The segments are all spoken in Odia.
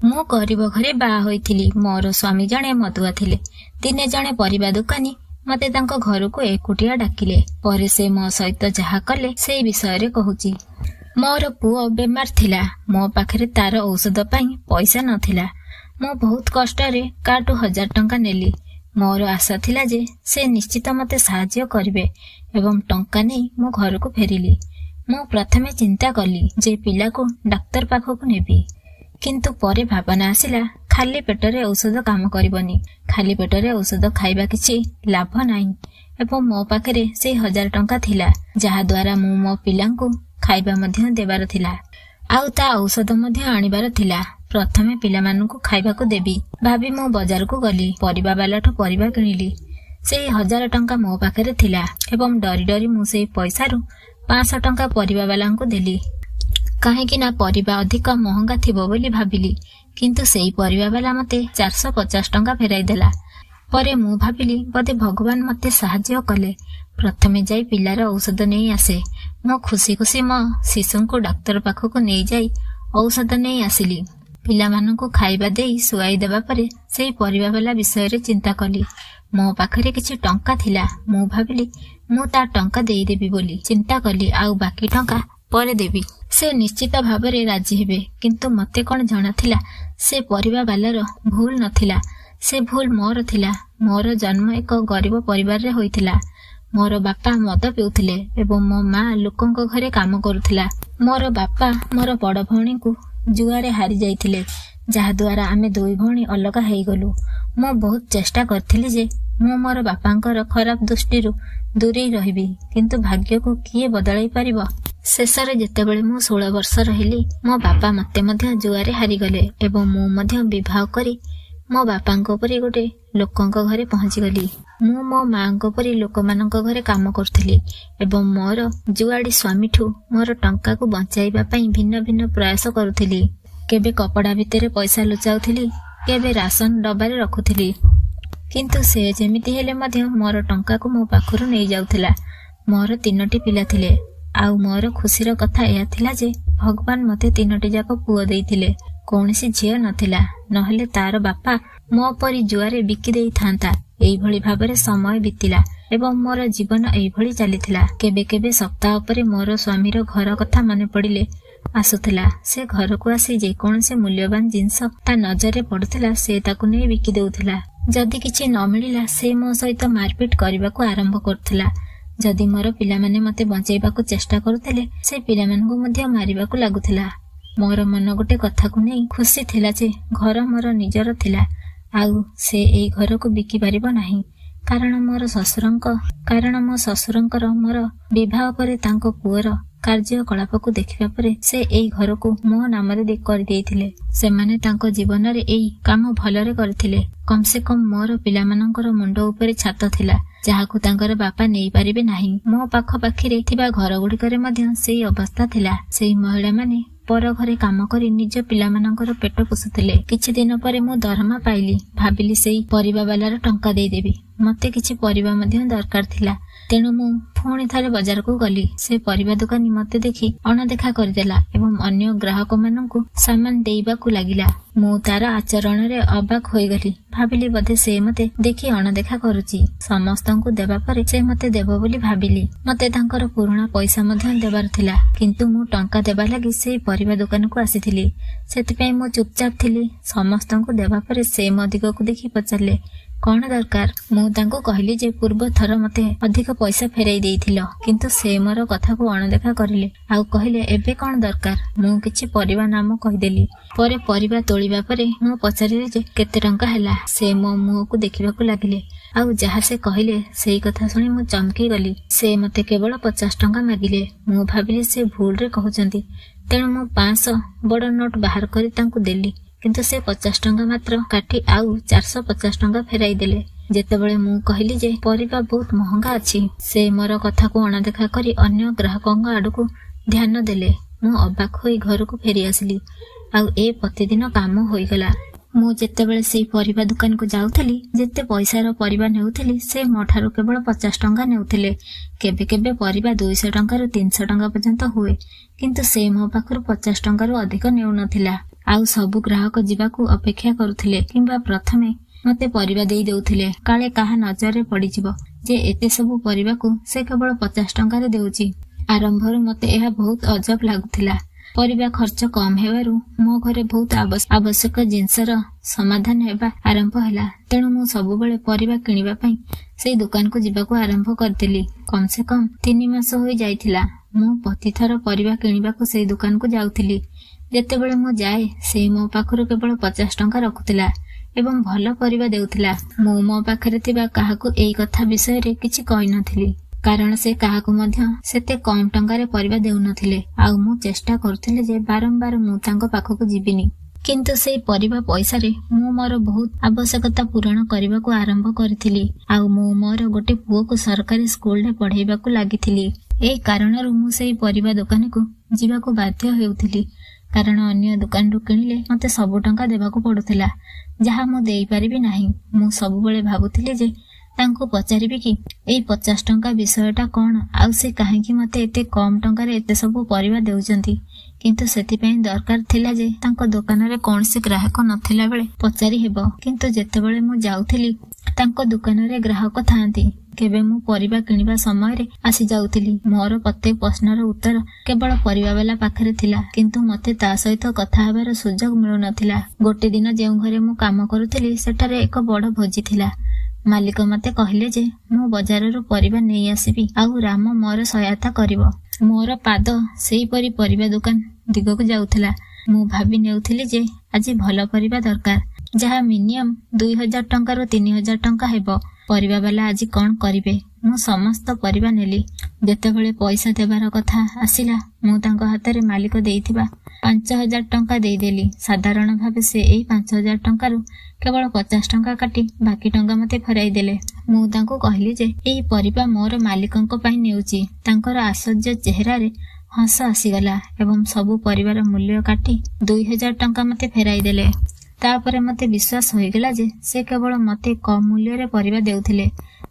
ମୁଁ ଗରିବ ଘରେ ବାହା ହୋଇଥିଲି। ମୋର ସ୍ୱାମୀ ଜଣେ ମଦୁଆ ଥିଲେ। ଦିନେ ଜଣେ ପରିବା ଦୋକାନୀ ମୋତେ ତାଙ୍କ ଘରକୁ ଏକୁଟିଆ ଡାକିଲେ। ପରେ ସେ ମୋ ସହିତ ଯାହା କଲେ ସେଇ ବିଷୟରେ କହୁଛି। ମୋର ପୁଅ ବେମାର ଥିଲା। ମୋ ପାଖରେ ତାର ଔଷଧ ପାଇଁ ପଇସା ନଥିଲା। ମୁଁ ବହୁତ କଷ୍ଟରେ କାହାଠୁ 1000 ଟଙ୍କା ନେଲି। ମୋର ଆଶା ଥିଲା ଯେ ସେ ନିଶ୍ଚିତ ମୋତେ ସାହାଯ୍ୟ କରିବେ ଏବଂ ଟଙ୍କା ନେଇ ମୁଁ ଘରକୁ ଫେରିଲି। ମୁଁ ପ୍ରଥମେ ଚିନ୍ତା କଲି ଯେ ପିଲାକୁ ଡାକ୍ତର ପାଖକୁ ନେବି, କିନ୍ତୁ ପରେ ଭାବନା ଆସିଲା ଖାଲି ପେଟରେ ଔଷଧ କାମ କରିବନି। ଖାଲି ପେଟରେ ଔଷଧ ଖାଇବା କିଛି ଲାଭ ନାହିଁ ଏବଂ ମୋ ପାଖରେ ସେଇ 1000 ଟଙ୍କା ଥିଲା, ଯାହାଦ୍ୱାରା ମୁଁ ମୋ ପିଲାଙ୍କୁ ଖାଇବା ମଧ୍ୟ ଦେବାର ଥିଲା ଆଉ ତା ଔଷଧ ମଧ୍ୟ ଆଣିବାର ଥିଲା। ପ୍ରଥମେ ପିଲାମାନଙ୍କୁ ଖାଇବାକୁ ଦେବି ଭାବି ମୁଁ ବଜାରକୁ ଗଲି। ପରିବା ବାଲାଠୁ ପରିବା କିଣିଲି। ସେଇ 1000 ଟଙ୍କା ମୋ ପାଖରେ ଥିଲା ଏବଂ ଡରି ଡରି ମୁଁ ସେଇ ପଇସାରୁ 500 ଟଙ୍କା ପରିବା ବାଲାଙ୍କୁ ଦେଲି, କାହିଁକି ନା ପରିବା ଅଧିକ ମହଙ୍ଗା ଥିବ ବୋଲି ଭାବିଲି। କିନ୍ତୁ ସେଇ ପରିବା ବାଲା ମୋତେ 450 ଟଙ୍କା ଫେରାଇ ଦେଲା। ପରେ ମୁଁ ଭାବିଲି ବୋଧେ ଭଗବାନ ମୋତେ ସାହାଯ୍ୟ କଲେ। ପ୍ରଥମେ ଯାଇ ପିଲାର ଔଷଧ ନେଇ ଆସେ। ମୁଁ ଖୁସି ଖୁସି ମୋ ଶିଶୁଙ୍କୁ ଡାକ୍ତର ପାଖକୁ ନେଇଯାଇ ଔଷଧ ନେଇ ଆସିଲି। ପିଲାମାନଙ୍କୁ ଖାଇବା ଦେଇ ଶୁଆଇ ଦେବା ପରେ ସେଇ ପରିବାବାଲା ବିଷୟରେ ଚିନ୍ତା କଲି। ମୋ ପାଖରେ କିଛି ଟଙ୍କା ଥିଲା। ମୁଁ ଭାବିଲି ମୁଁ ତା ଟଙ୍କା ଦେଇଦେବି ବୋଲି ଚିନ୍ତା କଲି, ଆଉ ବାକି ଟଙ୍କା ପରେ ଦେବି। ସେ ନିଶ୍ଚିତ ଭାବରେ ରାଜି ହେବେ। କିନ୍ତୁ ମୋତେ କ'ଣ ଜଣାଥିଲା ସେ ପରିବାବାଲାର ଭୁଲ ନଥିଲା, ସେ ଭୁଲ ମୋର ଥିଲା। ମୋର ଜନ୍ମ ଏକ ଗରିବ ପରିବାରରେ ହୋଇଥିଲା। ମୋର ବାପା ମଦ ପିଉଥିଲେ ଏବଂ ମୋ ମା ଲୋକଙ୍କ ଘରେ କାମ କରୁଥିଲା। ମୋର ବାପା ମୋର ବଡ଼ ଭଉଣୀଙ୍କୁ ଜୁଆରେ ହାରି ଯାଇଥିଲେ, ଯାହାଦ୍ୱାରା ଆମେ ଦୁଇ ଭଉଣୀ ଅଲଗା ହେଇଗଲୁ। ମୁଁ ବହୁତ ଚେଷ୍ଟା କରିଥିଲି ଯେ ମୁଁ ମୋର ବାପାଙ୍କର ଖରାପ ଦୃଷ୍ଟିରୁ ଦୂରେଇ ରହିବି, କିନ୍ତୁ ଭାଗ୍ୟକୁ କିଏ ବଦଳାଇ ପାରିବ? ଶେଷରେ ଯେତେବେଳେ ମୁଁ 16 ବର୍ଷର ହେଲି, ମୋ ବାପା ମୋତେ ମଧ୍ୟ ଜୁଆରେ ହାରିଗଲେ ଏବଂ ମୁଁ ମଧ୍ୟ ବିବାହ କରି ମୋ ବାପାଙ୍କ ପରି ଗୋଟେ ଲୋକଙ୍କ ଘରେ ପହଞ୍ଚିଗଲି। ମୁଁ ମୋ ମାଙ୍କ ପରି ଲୋକମାନଙ୍କ ଘରେ କାମ କରୁଥିଲି ଏବଂ ମୋର ଜୁଆଡ଼ି ସ୍ୱାମୀଠୁ ମୋର ଟଙ୍କାକୁ ବଞ୍ଚାଇବା ପାଇଁ ଭିନ୍ନ ଭିନ୍ନ ପ୍ରୟାସ କରୁଥିଲି। କେବେ କପଡ଼ା ଭିତରେ ପଇସା ଲୁଚାଉଥିଲି, କେବେ ରାସନ ଡବାରେ ରଖୁଥିଲି, କିନ୍ତୁ ସେ ଯେମିତି ହେଲେ ମଧ୍ୟ ମୋର ଟଙ୍କାକୁ ମୋ ପାଖରୁ ନେଇଯାଉଥିଲା। ମୋର 3ଟି ପିଲା ଥିଲେ, ଆଉ ମୋର ଖୁସିର କଥା ଏହା ଥିଲା ଯେ ଭଗବାନ ମୋତେ 3ଟି ଯାକ ପୁଅ ଦେଇଥିଲେ। କୌଣସି ଝିଅ ନଥିଲା, ନହେଲେ ତାର ବାପା ମୋ ପରି ଜୁଆରେ ବିକି ଦେଇଥାନ୍ତା। ଏଇଭଳି ଭାବରେ ସମୟ ବିତିଲା ଏବଂ ମୋର ଜୀବନ ଏଇଭଳି ଚାଲିଥିଲା। କେବେ କେବେ ସପ୍ତାହ ପରେ ମୋର ସ୍ୱାମୀର ଘର କଥା ମନେ ପଡ଼ିଲେ ଆସୁଥିଲା। ସେ ଘରକୁ ଆସି ଯେକୌଣସି ମୂଲ୍ୟବାନ ଜିନିଷ ତା ନଜରରେ ପଡୁଥିଲା, ସେ ତାକୁ ନେଇ ବିକି ଦେଉଥିଲା। ଯଦି କିଛି ନ ମିଳିଲା, ସେ ମୋ ସହିତ ମାରପିଟ କରିବାକୁ ଆରମ୍ଭ କରୁଥିଲା। ଯଦି ମୋର ପିଲାମାନେ ମୋତେ ବଞ୍ଚେଇବାକୁ ଚେଷ୍ଟା କରୁଥିଲେ, ସେ ପିଲାମାନଙ୍କୁ ମଧ୍ୟ ମାରିବାକୁ ଲାଗୁଥିଲା। ମୋର ମନ ଗୋଟେ କଥାକୁ ନେଇ ଖୁସି ଥିଲା ଯେ ଘର ମୋର ନିଜର ଥିଲା ଆଉ ସେ ଏଇ ଘରକୁ ବିକି ପାରିବ ନାହିଁ, କାରଣ ମୋର ଶ୍ୱଶୁରଙ୍କ କାରଣ ମୋ ଶ୍ୱଶୁରଙ୍କର ମୋର ବିବାହ ପରେ ତାଙ୍କ ପୁଅର କାର୍ଯ୍ୟକଳାପକୁ ଦେଖିବା ପରେ ସେ ଏଇ ଘରକୁ ମୋ ନାମରେ କରିଦେଇଥିଲେ। ସେମାନେ ତାଙ୍କ ଜୀବନରେ ଏଇ କାମ ଭଲରେ କରିଥିଲେ। କମ୍ ସେ କମ୍ ମୋର ପିଲାମାନଙ୍କର ମୁଣ୍ଡ ଉପରେ ଛାତ ଥିଲା, ଯାହାକୁ ତାଙ୍କର ବାପା ନେଇପାରିବେ ନାହିଁ। ମୋ ପାଖ ପାଖିରେ ଥିବା ଘରଗୁଡ଼ିକରେ ମଧ୍ୟ ସେଇ ଅବସ୍ଥା ଥିଲା। ସେଇ ମହିଳାମାନେ ପର ଘରେ କାମ କରି ନିଜ ପିଲାମାନଙ୍କର ପେଟ ପୋଷୁଥିଲେ। କିଛି ଦିନ ପରେ ମୁଁ ଦରମା ପାଇଲି। ଭାବିଲି ସେଇ ପରିବା ବାଲାର ଟଙ୍କା ଦେଇଦେବି। ମୋତେ କିଛି ପରିବା ମଧ୍ୟ ଦରକାର ଥିଲା, ତେଣୁ ମୁଁ ପୁଣି ଥରେ ବଜାରକୁ ଗଲି। ସେ ପରିବା ଦୋକାନୀ ମୋତେ ଦେଖି ଅଣଦେଖା କରିଦେଲା ଏବଂ ଅନ୍ୟ ଗ୍ରାହକମାନଙ୍କୁ ସାମାନ ଦେଇବାକୁ ଲାଗିଲା। ମୁଁ ତାର ଆଚରଣରେ ଅବାକ୍ ହୋଇଗଲି। ଭାବିଲି ବୋଧେ ସେ ମୋତେ ଦେଖି ଅଣଦେଖା କରୁଛି। ସମସ୍ତଙ୍କୁ ଦେବା ପରେ ସେ ମୋତେ ଦେବ ବୋଲି ଭାବିଲି। ମୋତେ ତାଙ୍କର ପୁରୁଣା ପଇସା ମଧ୍ୟ ଦେବାର ଥିଲା, କିନ୍ତୁ ମୁଁ ଟଙ୍କା ଦେବା ଲାଗି ସେଇ ପରିବା ଦୋକାନକୁ ଆସିଥିଲି, ସେଥିପାଇଁ ମୁଁ ଚୁପଚାପ ଥିଲି। ସମସ୍ତଙ୍କୁ ଦେବା ପରେ ସେ ମୋ ଦିଗକୁ ଦେଖି ପଚାରିଲେ, କଣ ଦରକାର? ମୁଁ ତାଙ୍କୁ କହିଲି ଯେ ପୂର୍ବ ଥର ମୋତେ ଅଧିକ ପଇସା ଫେରାଇ ଦେଇଥିଲ, କିନ୍ତୁ ସେ ମୋର କଥାକୁ ଅଣଦେଖା କରିଲେ ଆଉ କହିଲେ, ଏବେ କଣ ଦରକାର? ମୁଁ କିଛି ପରିବା ନାମ କହିଦେଲି। ପରେ ପରିବା ତୋଳିବା ପରେ ମୁଁ ପଚାରିଲି ଯେ କେତେ ଟଙ୍କା ହେଲା? ସେ ମୋ ମୁହଁକୁ ଦେଖିବାକୁ ଲାଗିଲେ ଆଉ ଯାହା ସେ କହିଲେ ସେଇ କଥା ଶୁଣି ମୁଁ ଚମକି ଗଲି। ସେ ମୋତେ କେବଳ 50 ଟଙ୍କା ମାଗିଲେ। ମୁଁ ଭାବିଲି ସେ ଭୁଲରେ କହୁଛନ୍ତି, ତେଣୁ ମୁଁ 500 ବଡ଼ ନୋଟ ବାହାର କରି ତାଙ୍କୁ ଦେଲି, କିନ୍ତୁ ସେ 50 ଟଙ୍କା ମାତ୍ର କାଟି ଆଉ 450 ଟଙ୍କା ଫେରାଇ ଦେଲେ। ଯେତେବେଳେ ମୁଁ କହିଲି ଯେ ପରିବା ବହୁତ ମହଙ୍ଗା ଅଛି, ସେ ମୋର କଥାକୁ ଅଣଦେଖା କରି ଅନ୍ୟ ଗ୍ରାହକଙ୍କ ଆଡ଼କୁ ଧ୍ୟାନ ଦେଲେ। ମୁଁ ଅବାକ୍ ହୋଇ ଘରକୁ ଫେରି ଆସିଲି ଆଉ ଏ ପ୍ରତିଦିନ କାମ ହୋଇଗଲା। ମୁଁ ଯେତେବେଳେ ସେଇ ପରିବା ଦୋକାନକୁ ଯାଉଥିଲି, ଯେତେ ପଇସାର ପରିବା ନେଉଥିଲି, ସେ ମୋ ଠାରୁ କେବଳ 50 ଟଙ୍କା ନେଉଥିଲେ। କେବେ କେବେ ପରିବା 200 ଟଙ୍କାରୁ 300 ଟଙ୍କା ପର୍ଯ୍ୟନ୍ତ ହୁଏ, କିନ୍ତୁ ସେ ମୋ ପାଖରୁ 50 ଟଙ୍କାରୁ ଅଧିକ ନେଉନଥିଲା। ଆଉ ସବୁ ଗ୍ରାହକ ଯିବାକୁ ଅପେକ୍ଷା କରୁଥିଲେ କିମ୍ବା ପ୍ରଥମେ ମତେ ପରିବା ଦେଇ ଦେଉଥିଲେ, କାଳେ କାହା ନଜରରେ ପଡ଼ିଯିବ ଯେ ଏତେ ସବୁ ପରିବାକୁ ସେ କେବଳ 50 ଟଙ୍କାରେ ଦେଉଛି। ଆରମ୍ଭରୁ ମତେ ଏହା ବହୁତ ଅଜବ ଲାଗୁଥିଲା। ପରିବା ଖର୍ଚ୍ଚ କମ୍ ହେବାରୁ ମୋ ଘରେ ବହୁତ ଆବଶ୍ୟକ ଜିନିଷର ସମାଧାନ ହେବା ଆରମ୍ଭ ହେଲା। ତେଣୁ ମୁଁ ସବୁବେଳେ ପରିବା କିଣିବା ପାଇଁ ସେଇ ଦୋକାନକୁ ଯିବାକୁ ଆରମ୍ଭ କରିଦେଲି। କମ୍ ସେ କମ୍ 3 ମାସ ହୋଇ ଯାଇଥିଲା, ମୁଁ ପ୍ରତିଥର ପରିବା କିଣିବାକୁ ସେଇ ଦୋକାନକୁ ଯାଉଥିଲି। ଯେତେବେଳେ ମୁଁ ଯାଏ, ସେ ମୋ ପାଖରୁ କେବଳ 50 ଟଙ୍କା ରଖୁଥିଲା ଏବଂ ଭଲ ପରିବା ଦେଉଥିଲା। ମୁଁ ମୋ ପାଖରେ ଥିବା କାହାକୁ ଏଇ କଥା ବିଷୟରେ କିଛି କହିନଥିଲି, କାରଣ ସେ କାହାକୁ ମଧ୍ୟ ସେତେ କମ୍ ଟଙ୍କାରେ ପରିବା ଦେଉନଥିଲେ। ଆଉ ମୁଁ ଚେଷ୍ଟା କରୁଥିଲି ଯେ ବାରମ୍ବାର ମୁଁ ତାଙ୍କ ପାଖକୁ ଯିବିନି। କିନ୍ତୁ ସେଇ ପରିବା ପଇସାରେ ମୁଁ ମୋର ବହୁତ ଆବଶ୍ୟକତା ପୂରଣ କରିବାକୁ ଆରମ୍ଭ କରିଥିଲି। ଆଉ ମୁଁ ମୋର ଗୋଟେ ପୁଅକୁ ସରକାରୀ ସ୍କୁଲରେ ପଢେଇବାକୁ ଲାଗିଥିଲି। ଏଇ କାରଣରୁ ମୁଁ ସେଇ ପରିବା ଦୋକାନକୁ ଯିବାକୁ ବାଧ୍ୟ ହେଉଥିଲି, କାରଣ ଅନ୍ୟ ଦୋକାନରୁ କିଣିଲେ ମତେ ସବୁ ଟଙ୍କା ଦେବାକୁ ପଡୁଥିଲା, ଯାହା ମୁଁ ଦେଇପାରିବି ନାହିଁ। ମୁଁ ସବୁବେଳେ ଭାବୁଥିଲି ଯେ ତାଙ୍କୁ ପଚାରିବି କି ଏଇ 50 ଟଙ୍କା ବିଷୟଟା କଣ, ଆଉ ସେ କାହିଁକି ମତେ ଏତେ କମ୍ ଟଙ୍କାରେ ଏତେ ସବୁ ପରିବା ଦେଉଛନ୍ତି। କିନ୍ତୁ ସେଥିପାଇଁ ଦରକାର ଥିଲା ଯେ ତାଙ୍କ ଦୋକାନରେ କୌଣସି ଗ୍ରାହକ ନଥିଲା ବେଳେ ପଚାରି ହେବ। କିନ୍ତୁ ଯେତେବେଳେ ମୁଁ ଯାଉଥିଲି, ତାଙ୍କ ଦୋକାନରେ ଗ୍ରାହକ ଥାଆନ୍ତି। କେବେ ମୁଁ ପରିବା କିଣିବା ସମୟରେ ଆସି ଯାଉଥିଲି। ମୋର ପ୍ରତ୍ୟେକ ପ୍ରଶ୍ନର ଉତ୍ତର କେବଳ ପରିବାବାଲା ପାଖରେ ଥିଲା, କିନ୍ତୁ ମତେ ତା ସହିତ କଥା ହେବାର ସୁଯୋଗ ମିଳୁନଥିଲା। ଗୋଟେ ଦିନ ଯେଉଁ ଘରେ ମୁଁ କାମ କରୁଥିଲି, ସେଠାରେ ଏକ ବଡ ଭୋଜି ଥିଲା। ମାଲିକ ମତେ କହିଲେ ଯେ ମୁଁ ବଜାରରୁ ପରିବା ନେଇ ଆସିବି ଆଉ ରାମ ମୋର ସହାୟତା କରିବ। ମୋର ପାଦ ସେହିପରି ପରିବା ଦୋକାନ ଦିଗକୁ ଯାଉଥିଲା। ମୁଁ ଭାବି ନେଉଥିଲି ଯେ ଆଜି ଭଲ ପରିବା ଦରକାର, ଯାହା ମିନିମମ୍ 2000 ଟଙ୍କାରୁ 3000 ଟଙ୍କା ହେବ। ପରିବାବାଲା ଆଜି କଣ କରିବେ? ମୁଁ ସମସ୍ତ ପରିବା ନେଲି। ଯେତେବେଳେ ପଇସା ଦେବାର କଥା ଆସିଲା, ମୁଁ ତାଙ୍କ ହାତରେ ମାଲିକ ଦେଇଥିବା 5000 ଟଙ୍କା ଦେଇଦେଲି। ସାଧାରଣ ଭାବେ ସେ ଏଇ 5000 ଟଙ୍କାରୁ କେବଳ 50 ଟଙ୍କା କାଟି ବାକି ଟଙ୍କା ମତେ ଫେରାଇ ଦେଲେ। ମୁଁ ତାଙ୍କୁ କହିଲି ଯେ ଏଇ ପରିବା ମୋର ମାଲିକଙ୍କ ପାଇଁ ନେଉଛି। ତାଙ୍କର ଆଶ୍ଚର୍ଯ୍ୟ ଚେହେରାରେ ହସ ଆସିଗଲା ଏବଂ ସବୁ ପରିବାର ମୂଲ୍ୟ କାଟି 2000 ଟଙ୍କା ମତେ ଫେରାଇ ଦେଲେ। ତାପରେ ମତେ ବିଶ୍ୱାସ ହୋଇଗଲା ଯେ ସେ କେବଳ ମତେ କମ୍ ମୂଲ୍ୟରେ ପରିବା ଦେଉଥିଲେ।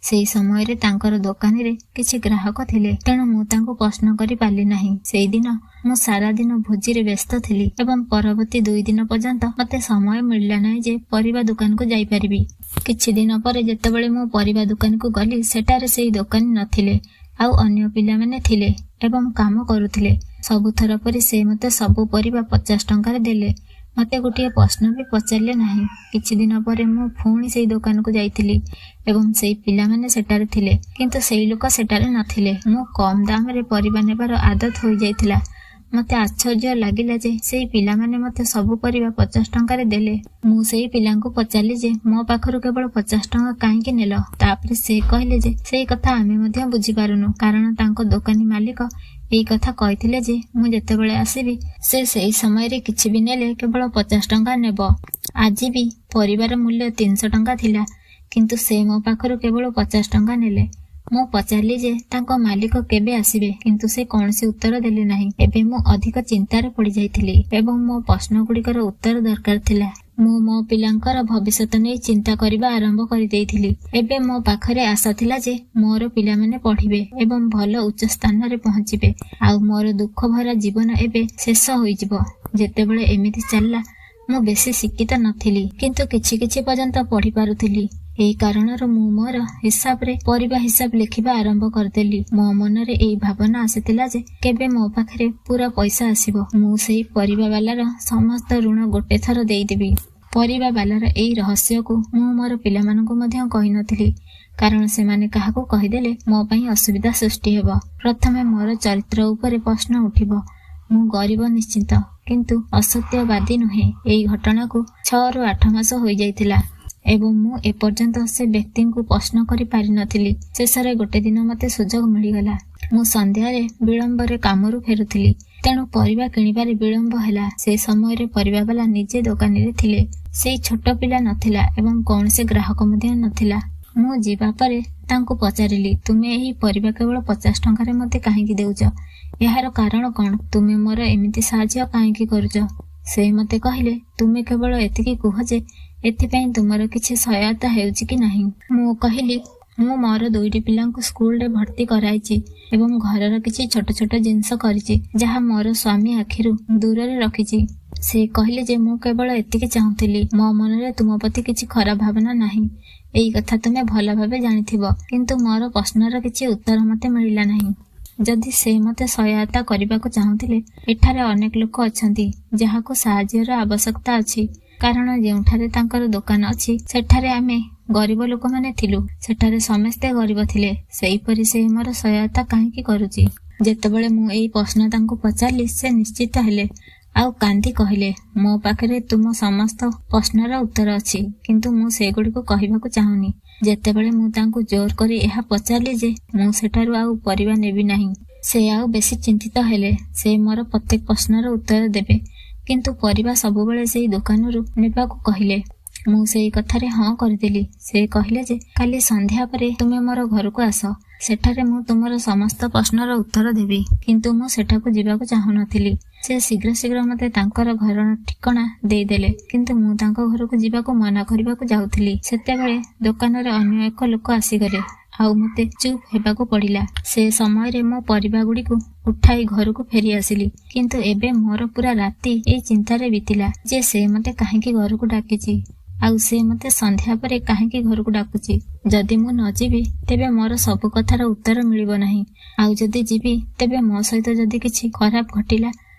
ସେଇ ସମୟରେ ତାଙ୍କର ଦୋକାନରେ କିଛି ଗ୍ରାହକ ଥିଲେ, ତେଣୁ ମୁଁ ତାଙ୍କୁ ପ୍ରଶ୍ନ କରି ପାରିଲି ନାହିଁ। ସେଇଦିନ ମୁଁ ସାରା ଦିନ ଭୋଜିରେ ବ୍ୟସ୍ତ ଥିଲି ଏବଂ ପରବର୍ତ୍ତୀ 2 ଦିନ ପର୍ଯ୍ୟନ୍ତ ମତେ ସମୟ ମିଳିଲା ନାହିଁ ଯେ ପରିବା ଦୋକାନକୁ ଯାଇପାରିବି। କିଛି ଦିନ ପରେ ଯେତେବେଳେ ମୁଁ ପରିବା ଦୋକାନକୁ ଗଲି, ସେଠାରେ ସେଇ ଦୋକାନୀ ନଥିଲେ, ଆଉ ଅନ୍ୟ ପିଲାମାନେ ଥିଲେ ଏବଂ କାମ କରୁଥିଲେ। ସବୁଥର ପରି ସେ ମତେ ସବୁ ପରିବା 50 ଟଙ୍କାରେ ଦେଲେ। ମତେ ଗୋଟିଏ ପ୍ରଶ୍ନ ବି ପଚାରିଲେ ନାହିଁ। କିଛି ଦିନ ପରେ ମୁଁ ପୁଣି ସେଇ ଦୋକାନକୁ ଯାଇଥିଲି ଏବଂ ସେଇ ପିଲାମାନେ ସେଠାରେ ଥିଲେ, କିନ୍ତୁ ସେଇ ଲୋକ ସେଠାରେ ନଥିଲେ। ମୁଁ କମ୍ ଦାମରେ ପରିବା ନେବାର ଆଦତ ହୋଇଯାଇଥିଲା। ମତେ ଆଶ୍ଚର୍ଯ୍ୟ ଲାଗିଲା ଯେ ସେଇ ପିଲାମାନେ ମତେ ସବୁ ପରିବା 50 ଟଙ୍କାରେ ଦେଲେ। ମୁଁ ସେଇ ପିଲାଙ୍କୁ ପଚାରିଲି ଯେ ମୋ ପାଖରୁ କେବଳ 50 ଟଙ୍କା କାହିଁକି ନେଲ? ତାପରେ ସେ କହିଲେ ଯେ ସେଇ କଥା ଆମେ ମଧ୍ୟ ବୁଝିପାରୁନୁ, କାରଣ ତାଙ୍କ ଦୋକାନୀ ମାଲିକ ଏଇ କଥା କହିଥିଲେ ଯେ ମୁଁ ଯେତେବେଳେ ଆସିବି, ସେ ସେଇ ସମୟରେ କିଛି ବି ନେଲେ କେବଳ 50 ଟଙ୍କା ନେବ। ଆଜି ବି ପରିବାର ମୂଲ୍ୟ 300 ଟଙ୍କା ଥିଲା, କିନ୍ତୁ ସେ ମୋ ପାଖରୁ କେବଳ 50 ଟଙ୍କା ନେଲେ। ମୁଁ ପଚାରିଲି ଯେ ତାଙ୍କ ମାଲିକ କେବେ ଆସିବେ, କିନ୍ତୁ ସେ କୌଣସି ଉତ୍ତର ଦେଲେ ନାହିଁ। ଏବେ ମୁଁ ଅଧିକ ଚିନ୍ତାରେ ପଡ଼ିଯାଇଥିଲି ଏବଂ ମୋ ପ୍ରଶ୍ନଗୁଡ଼ିକର ଉତ୍ତର ଦରକାର ଥିଲା। ମୁଁ ମୋ ପିଲାଙ୍କର ଭବିଷ୍ୟତ ନେଇ ଚିନ୍ତା କରିବା ଆରମ୍ଭ କରିଦେଇଥିଲି। ଏବେ ମୋ ପାଖରେ ଆଶା ଥିଲା ଯେ ମୋର ପିଲାମାନେ ପଢିବେ ଏବଂ ଭଲ ଉଚ୍ଚ ସ୍ଥାନରେ ପହଞ୍ଚିବେ, ଆଉ ମୋର ଦୁଃଖ ଭରା ଜୀବନ ଏବେ ଶେଷ ହୋଇଯିବ। ଯେତେବେଳେ ଏମିତି ଚାଲିଲା, ମୁଁ ବେଶୀ ଶିକ୍ଷିତ ନଥିଲି, କିନ୍ତୁ କିଛି କିଛି ପର୍ଯ୍ୟନ୍ତ ପଢି ପାରୁଥିଲି। ଏଇ କାରଣରୁ ମୁଁ ମୋର ହିସାବରେ ପରିବା ହିସାବ ଲେଖିବା ଆରମ୍ଭ କରିଦେଲି। ମୋ ମନରେ ଏଇ ଭାବନା ଆସିଥିଲା ଯେ କେବେ ମୋ ପାଖରେ ପୁରା ପଇସା ଆସିବ, ମୁଁ ସେଇ ପରିବା ବାଲାର ସମସ୍ତ ଋଣ ଗୋଟେ ଥର ଦେଇଦେବି। ପରିବା ବାଲାର ଏଇ ରହସ୍ୟକୁ ମୁଁ ମୋର ପିଲାମାନଙ୍କୁ ମଧ୍ୟ କହିନଥିଲି, କାରଣ ସେମାନେ କାହାକୁ କହିଦେଲେ ମୋ ପାଇଁ ଅସୁବିଧା ସୃଷ୍ଟି ହେବ। ପ୍ରଥମେ ମୋର ଚରିତ୍ର ଉପରେ ପ୍ରଶ୍ନ ଉଠିବ। ମୁଁ ଗରିବ ନିଶ୍ଚିନ୍ତ, କିନ୍ତୁ ଅସତ୍ୟବାଦୀ ନୁହେଁ। ଏଇ ଘଟଣାକୁ 6ରୁ 8 ମାସ ହୋଇଯାଇଥିଲା ଏବଂ ମୁଁ ଏପର୍ଯ୍ୟନ୍ତ ସେ ବ୍ୟକ୍ତିଙ୍କୁ ପ୍ରଶ୍ନ କରି ପାରିନଥିଲି। ଶେଷରେ ଗୋଟେ ଦିନ ମତେ ସୁଯୋଗ ମିଳିଗଲା। ମୁଁ ସନ୍ଧ୍ୟାରେ ବିଳମ୍ବରେ କାମରୁ ଫେରୁଥିଲି, ତେଣୁ ପରିବା କିଣିବାରେ ବିଳମ୍ବ ହେଲା। ସେ ସମୟରେ ପରିବାବାଲା ନିଜେ ଦୋକାନରେ ଥିଲେ। ସେଇ ଛୋଟ ପିଲା ନଥିଲା ଏବଂ କୌଣସି ଗ୍ରାହକ ମଧ୍ୟ ନଥିଲା। ମୁଁ ଯିବା ପରେ ତାଙ୍କୁ ପଚାରିଲି, ତୁମେ ଏହି ପରିବା କେବଳ 50 ଟଙ୍କାରେ ମତେ କାହିଁକି ଦେଉଛ? ଏହାର କାରଣ କଣ? ତୁମେ ମୋର ଏମିତି ସାହାଯ୍ୟ କାହିଁକି କରୁଛ? ସେ ମୋତେ କହିଲେ, ତୁମେ କେବଳ ଏତିକି କୁହ ଯେ ଏଥିପାଇଁ ତୁମର କିଛି ସହାୟତା ହେଉଛି କି ନାହିଁ? ମୁଁ କହିଲି, ମୁଁ ମୋର 2ଟି ପିଲାଙ୍କୁ ସ୍କୁଲରେ ଭର୍ତ୍ତି କରାଇଛି ଏବଂ ଘରର କିଛି ଛୋଟ ଛୋଟ ଜିନିଷ କରିଛି, ଯାହା ମୋର ସ୍ୱାମୀ ଆଖିରୁ ଦୂରରେ ରଖିଛି। ସେ କହିଲେ ଯେ ମୁଁ କେବଳ ଏତିକି ଚାହୁଁଥିଲି। ମୋ ମନରେ ତୁମ ପ୍ରତି କିଛି ଖରାପ ଭାବନା ନାହିଁ, ଏଇ କଥା ତୁମେ ଭଲ ଭାବେ ଜାଣିଥିବ। କିନ୍ତୁ ମୋର ପ୍ରଶ୍ନର କିଛି ଉତ୍ତର ମୋତେ ମିଳିଲା ନାହିଁ। ଯଦି ସେ ମୋତେ ସହାୟତା କରିବାକୁ ଚାହୁଁଥିଲେ, ଏଠାରେ ଅନେକ ଲୋକ ଅଛନ୍ତି ଯାହାକୁ ସାହାଯ୍ୟର ଆବଶ୍ୟକତା ଅଛି। କାରଣ ଯେଉଁଠାରେ ତାଙ୍କର ଦୋକାନ ଅଛି, ସେଠାରେ ଆମେ ଗରିବ ଲୋକମାନେ ଥିଲୁ। ସେଠାରେ ସମସ୍ତେ ଗରିବ ଥିଲେ। ସେହିପରି ସେ ମୋର ସହାୟତା କାହିଁକି କରୁଛି? ଯେତେବେଳେ ମୁଁ ଏଇ ପ୍ରଶ୍ନ ତାଙ୍କୁ ପଚାରିଲି, ସେ ନିଶ୍ଚିତ ହେଲେ ଆଉ କାନ୍ଦି କହିଲେ, ମୋ ପାଖରେ ତୁମ ସମସ୍ତ ପ୍ରଶ୍ନର ଉତ୍ତର ଅଛି, କିନ୍ତୁ ମୁଁ ସେଗୁଡ଼ିକୁ କହିବାକୁ ଚାହୁଁନି। ଯେତେବେଳେ ମୁଁ ତାଙ୍କୁ ଜୋର କରି ଏହା ପଚାରିଲି ଯେ ମୁଁ ସେଠାରୁ ଆଉ ପରିବା ନେବି ନାହିଁ, ସେ ଆଉ ବେଶୀ ଚିନ୍ତିତ ହେଲେ। ସେ ମୋର ପ୍ରତ୍ୟେକ ପ୍ରଶ୍ନର ଉତ୍ତର ଦେବେ, କିନ୍ତୁ ପରିବା ସବୁବେଳେ ସେଇ ଦୋକାନରୁ ନେବାକୁ କହିଲେ। ମୁଁ ସେଇ କଥାରେ ହଁ କରିଦେଲି। ସେ କହିଲେ ଯେ କାଲି ସନ୍ଧ୍ୟା ପରେ ତୁମେ ମୋର ଘରକୁ ଆସ, ସେଠାରେ ମୁଁ ତୁମର ସମସ୍ତ ପ୍ରଶ୍ନର ଉତ୍ତର ଦେବି। କିନ୍ତୁ ମୁଁ ସେଠାକୁ ଯିବାକୁ ଚାହୁଁନଥିଲି। ସେ ଶୀଘ୍ର ଶୀଘ୍ର ମୋତେ ତାଙ୍କର ଘର ଠିକଣା ଦେଇଦେଲେ, କିନ୍ତୁ ମୁଁ ତାଙ୍କ ଘରକୁ ଯିବାକୁ ମନା କରିବାକୁ ଯାଉଥିଲି, ସେତେବେଳେ ଦୋକାନରେ ଅନ୍ୟ ଏକ ଲୋକ ଆସିଗଲେ ଆଉ ମୋତେ ଚୁପ୍ ହେବାକୁ ପଡ଼ିଲା। ସେ ସମୟରେ ମୋ ପରିବା ଗୁଡ଼ିକୁ ଉଠାଇ ଘରକୁ ଫେରି ଆସିଲି। କିନ୍ତୁ ଏବେ ମୋର ପୁରା ରାତି ଏଇ ଚିନ୍ତାରେ ବିତିଲା ଯେ ସେ ମୋତେ କାହିଁକି ଘରକୁ ଡାକିଛି, ଆଉ ସେ ମୋତେ ସନ୍ଧ୍ୟା ପରେ କାହିଁକି ଘରକୁ ଡାକୁଛି। ଯଦି ମୁଁ ନ ଯିବି, ତେବେ ମୋର ସବୁ କଥାର ଉତ୍ତର ମିଳିବ ନାହିଁ, ଆଉ ଯଦି ଯିବି ତେବେ ମୋ ସହିତ ଯଦି କିଛି ଖରାପ ଘଟିଲା।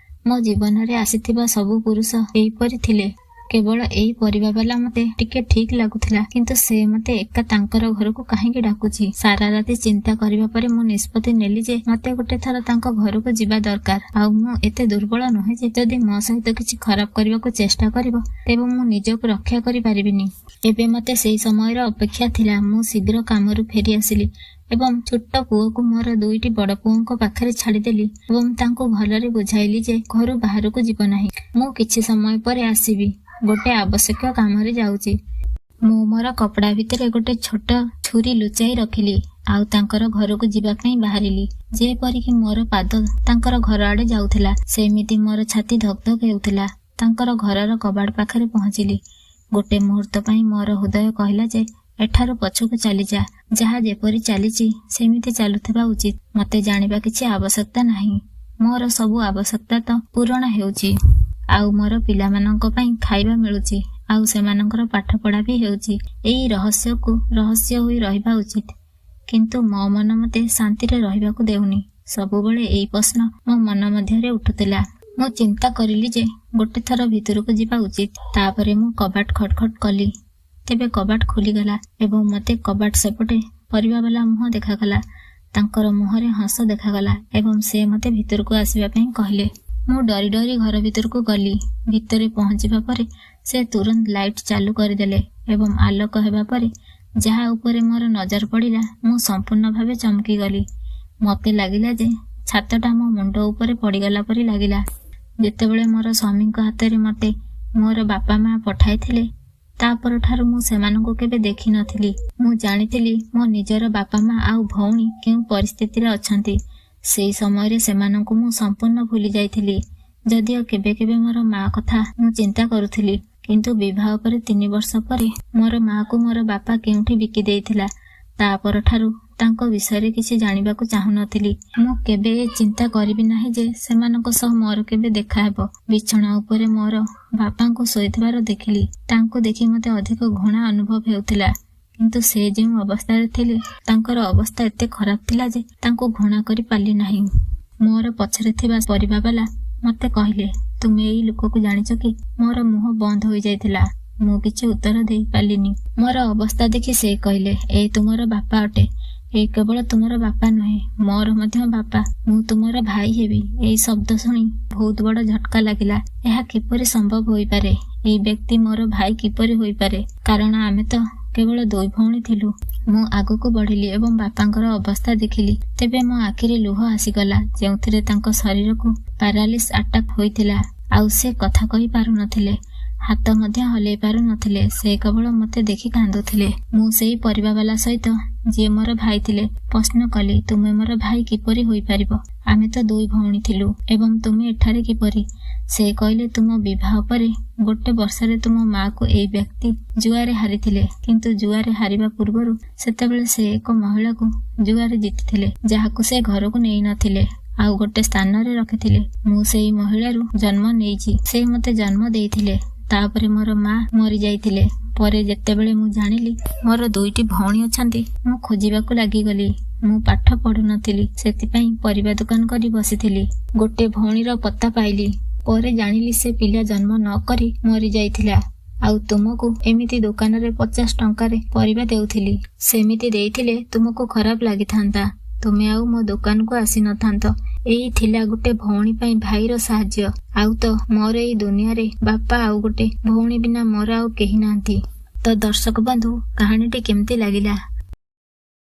ମୋ ଜୀବନରେ ଆସିଥିବା ସବୁ ପୁରୁଷ ଏହିପରି ଥିଲେ। କେବଳ ଏଇ ପରିବାବାଲା ମୋତେ ଟିକେ ଠିକ୍ ଲାଗୁଥିଲା, କିନ୍ତୁ ସେ ମୋତେ ଏକା ତାଙ୍କର ଘରକୁ କାହିଁକି ଡାକୁଛି? ସାରା ରାତି ଚିନ୍ତା କରିବା ପରେ ମୁଁ ନିଷ୍ପତ୍ତି ନେଲି ଯେ ମୋତେ ଗୋଟେ ଥର ତାଙ୍କ ଘରକୁ ଯିବା ଦରକାର। ଆଉ ମୁଁ ଏତେ ଦୁର୍ବଳ ନୁହେଁ ଯେ ଯଦି ମୋ ସହିତ କିଛି ଖରାପ କରିବାକୁ ଚେଷ୍ଟା କରିବ, ତେବେ ମୁଁ ନିଜକୁ ରକ୍ଷା କରିପାରିବିନି। ଏବେ ମୋତେ ସେଇ ସମୟର ଅପେକ୍ଷା ଥିଲା। ମୁଁ ଶୀଘ୍ର କାମରୁ ଫେରି ଆସିଲି ଏବଂ ଛୋଟ ପୁଅକୁ ମୋର 2ଟି ବଡ଼ ପୁଅଙ୍କ ପାଖରେ ଛାଡ଼ିଦେଲି ଏବଂ ତାଙ୍କୁ ଭଲରେ ବୁଝାଇଲି ଯେ ଘରୁ ବାହାରକୁ ଯିବ ନାହିଁ, ମୁଁ କିଛି ସମୟ ପରେ ଆସିବି, ଗୋଟେ ଆବଶ୍ୟକ କାମରେ ଯାଉଛି। ମୁଁ ମୋର କପଡ଼ା ଭିତରେ ଗୋଟେ ଛୋଟ ଛୁରୀ ଲୁଚାଇ ରଖିଲି ଆଉ ତାଙ୍କର ଘରକୁ ଯିବା ପାଇଁ ବାହାରିଲି। ଯେପରିକି ମୋର ପାଦ ତାଙ୍କର ଘର ଆଡ଼େ ଯାଉଥିଲା, ସେମିତି ମୋର ଛାତି ଧକ୍ ଧକ୍ ହେଉଥିଲା। ତାଙ୍କର ଘରର କବାଟ ପାଖରେ ପହଞ୍ଚିଲି। ଗୋଟେ ମୁହୂର୍ତ୍ତ ପାଇଁ ମୋର ହୃଦୟ କହିଲା ଯେ ଏଠାରୁ ପଛକୁ ଚାଲିଯା, ଯାହା ଯେପରି ଚାଲିଛି ସେମିତି ଚାଲୁଥିବା ଉଚିତ। ମତେ ଜାଣିବା କିଛି ଆବଶ୍ୟକତା ନାହିଁ। ମୋର ସବୁ ଆବଶ୍ୟକତା ତ ପୂରଣ ହେଉଛି, ଆଉ ମୋର ପିଲାମାନଙ୍କ ପାଇଁ ଖାଇବା ମିଳୁଛି, ଆଉ ସେମାନଙ୍କର ପାଠପଢ଼ା ବି ହେଉଛି। ଏଇ ରହସ୍ୟକୁ ରହସ୍ୟ ହୋଇ ରହିବା ଉଚିତ। କିନ୍ତୁ ମୋ ମନ ମତେ ଶାନ୍ତିରେ ରହିବାକୁ ଦେଉନି। ସବୁବେଳେ ଏଇ ପ୍ରଶ୍ନ ମୋ ମନ ମଧ୍ୟରେ ଉଠୁଥିଲା। ମୁଁ ଚିନ୍ତା କରିଲି ଯେ ଗୋଟେ ଥର ଭିତରକୁ ଯିବା ଉଚିତ। ତାପରେ ମୁଁ କବାଟ ଖଟଖଟ କଲି। ତେବେ କବାଟ ଖୋଲିଗଲା ଏବଂ ମତେ କବାଟ ସେପଟେ ପରିବାବାଲା ମୁହଁ ଦେଖାଗଲା। ତାଙ୍କର ମୁହଁରେ ହସ ଦେଖାଗଲା ଏବଂ ସେ ମତେ ଭିତରକୁ ଆସିବା ପାଇଁ କହିଲେ। ମୁଁ ଡରି ଡରି ଘର ଭିତରକୁ ଗଲି। ଭିତରେ ପହଞ୍ଚିବା ପରେ ସେ ତୁରନ୍ତ ଲାଇଟ୍ ଚାଲୁ କରିଦେଲେ ଏବଂ ଆଲୋକ ହେବା ପରେ ଯାହା ଉପରେ ମୋର ନଜର ପଡ଼ିଲା, ମୁଁ ସମ୍ପୂର୍ଣ୍ଣ ଭାବେ ଚମକିଗଲି। ମତେ ଲାଗିଲା ଯେ ଛାତଟା ମୋ ମୁଣ୍ଡ ଉପରେ ପଡ଼ିଗଲା ପରି ଲାଗିଲା। ଯେତେବେଳେ ମୋର ସ୍ୱାମୀଙ୍କ ହାତରେ ମତେ ମୋର ବାପା ମା ପଠାଇଥିଲେ, ତା ପରଠାରୁ ମୁଁ ସେମାନଙ୍କୁ କେବେ ଦେଖିନଥିଲି। ମୁଁ ଜାଣିଥିଲି ମୋ ନିଜର ବାପା ମା ଆଉ ଭଉଣୀ କେଉଁ ପରିସ୍ଥିତିରେ ଅଛନ୍ତି। ସେଇ ସମୟରେ ସେମାନଙ୍କୁ ମୁଁ ସମ୍ପୂର୍ଣ୍ଣ ଭୁଲି ଯାଇଥିଲି, ଯଦିଓ କେବେ କେବେ ମୋର ମା କଥା ମୁଁ ଚିନ୍ତା କରୁଥିଲି। କିନ୍ତୁ ବିବାହ ପରେ 3 ବର୍ଷ ପରେ ମୋର ମାକୁ ମୋର ବାପା କେଉଁଠି ବିକି ଦେଇଥିଲା, ତା ପରଠାରୁ ତାଙ୍କ ବିଷୟରେ କିଛି ଜାଣିବାକୁ ଚାହୁଁନଥିଲି। ମୁଁ କେବେ ଏ ଚିନ୍ତା କରିବି ନାହିଁ ଯେ ସେମାନଙ୍କ ସହ ମୋର କେବେ ଦେଖାହେବ। ବିଛଣା ଉପରେ ମୋର ବାପାଙ୍କୁ ଶୋଇଥିବାର ଦେଖିଲି। ତାଙ୍କୁ ଦେଖି ମୋତେ ଅଧିକ ଘୃଣା ଅନୁଭବ ହେଉଥିଲା, କିନ୍ତୁ ସେ ଯେଉଁ ଅବସ୍ଥାରେ ଥିଲେ, ତାଙ୍କର ଅବସ୍ଥା ଏତେ ଖରାପ ଥିଲା ଯେ ତାଙ୍କୁ ଘୃଣା କରିପାରିଲି ନାହିଁ। ମୋର ପଛରେ ଥିବା ପରିବାବାଲା ମତେ କହିଲେ, ତୁମେ ଏଇ ଲୋକକୁ ଜାଣିଛ କି? ମୋର ମୁହଁ ବନ୍ଦ ହୋଇଯାଇଥିଲା। ମୁଁ କିଛି ଉତ୍ତର ଦେଇପାରିଲିନି। ମୋର ଅବସ୍ଥା ଦେଖି ସେ କହିଲେ, ଏ ତୁମର ବାପା ଅଟେ। ଏ କେବଳ ତୁମର ବାପା ନୁହେଁ, ମୋର ମଧ୍ୟ ବାପା। ମୁଁ ତୁମର ଭାଇ ହେବି। ଏଇ ଶବ୍ଦ ଶୁଣି ବହୁତ ବଡ଼ ଝଟକା ଲାଗିଲା। ଏହା କିପରି ସମ୍ଭବ ହୋଇପାରେ? ଏଇ ବ୍ୟକ୍ତି ମୋର ଭାଇ କିପରି ହୋଇପାରେ? କାରଣ ଆମେ ତ କେବଳ 2 ଭଉଣୀ ଥିଲୁ। ମୁଁ ଆଗକୁ ବଢ଼ିଲି ଏବଂ ବାପାଙ୍କର ଅବସ୍ଥା ଦେଖିଲି। ତେବେ ମୋ ଆଖିରେ ଲୁହ ଆସିଗଲା, ଯେଉଁଥିରେ ତାଙ୍କ ଶରୀରକୁ ପାରାଲିସ୍ ଆଟାକ୍ ହୋଇଥିଲା ଆଉ ସେ କଥା କହି ପାରୁନଥିଲେ, ହାତ ମଧ୍ୟ ହଲେଇ ପାରୁନଥିଲେ। ସେ କେବଳ ମୋତେ ଦେଖି କାନ୍ଦୁଥିଲେ। ମୁଁ ସେଇ ପରିବାବାଲା ସହିତ, ଯିଏ ମୋର ଭାଇ ଥିଲେ, ପ୍ରଶ୍ନ କଲି, ତୁମେ ମୋର ଭାଇ କିପରି ହୋଇପାରିବ? ଆମେ ତ 2 ଭଉଣୀ ଥିଲୁ ଏବଂ ତୁମେ ଏଠାରେ କିପରି? ସେ କହିଲେ, ତୁମ ବିବାହ ପରେ ଗୋଟେ ବର୍ଷରେ ତୁମ ମାଆକୁ ଏଇ ବ୍ୟକ୍ତି ଜୁଆରେ ହାରିଥିଲେ। କିନ୍ତୁ ଜୁଆରେ ହାରିବା ପୂର୍ବରୁ ସେତେବେଳେ ସେ ଏକ ମହିଳାକୁ ଜୁଆରେ ଜିତିଥିଲେ, ଯାହାକୁ ସେ ଘରକୁ ନେଇନଥିଲେ ଆଉ ଗୋଟେ ସ୍ଥାନରେ ରଖିଥିଲେ। ମୁଁ ସେଇ ମହିଳାରୁ ଜନ୍ମ ନେଇଛି। ସେ ମୋତେ ଜନ୍ମ ଦେଇଥିଲେ। ତାପରେ ମୋର ମା ମରିଯାଇଥିଲେ। ପରେ ଯେତେବେଳେ ମୁଁ ଜାଣିଲି ମୋର ଦୁଇଟି ଭଉଣୀ ଅଛନ୍ତି, ମୁଁ ଖୋଜିବାକୁ ଲାଗିଗଲି। ମୁଁ ପାଠ ପଢୁନଥିଲି, ସେଥିପାଇଁ ପରିବା ଦୋକାନ କରି ବସିଥିଲି। ଗୋଟେ ଭଉଣୀର ପତ୍ତା ପାଇଲି। ପରେ ଜାଣିଲି ସେ ପିଲା ଜନ୍ମ ନ କରି ମରିଯାଇଥିଲା। ଆଉ ତୁମକୁ ଏମିତି ଦୋକାନରେ 50 ଟଙ୍କାରେ ପରିବା ଦେଉଥିଲି। ସେମିତି ଦେଇଥିଲେ ତୁମକୁ ଖରାପ ଲାଗିଥାନ୍ତା, ତୁମେ ଆଉ ମୋ ଦୋକାନକୁ ଆସିନଥାନ୍ତ। ଏଇ ଥିଲା ଗୋଟେ ଭଉଣୀ ପାଇଁ ଭାଇର ସାହାଯ୍ୟ। ଆଉ ତ ମୋର ଏଇ ଦୁନିଆରେ ବାପା ଆଉ ଗୋଟେ ଭଉଣୀ ବିନା ମୋର ଆଉ କେହି ନାହାନ୍ତି। ତ ଦର୍ଶକ ବନ୍ଧୁ, କାହାଣୀଟି କେମିତି ଲାଗିଲା?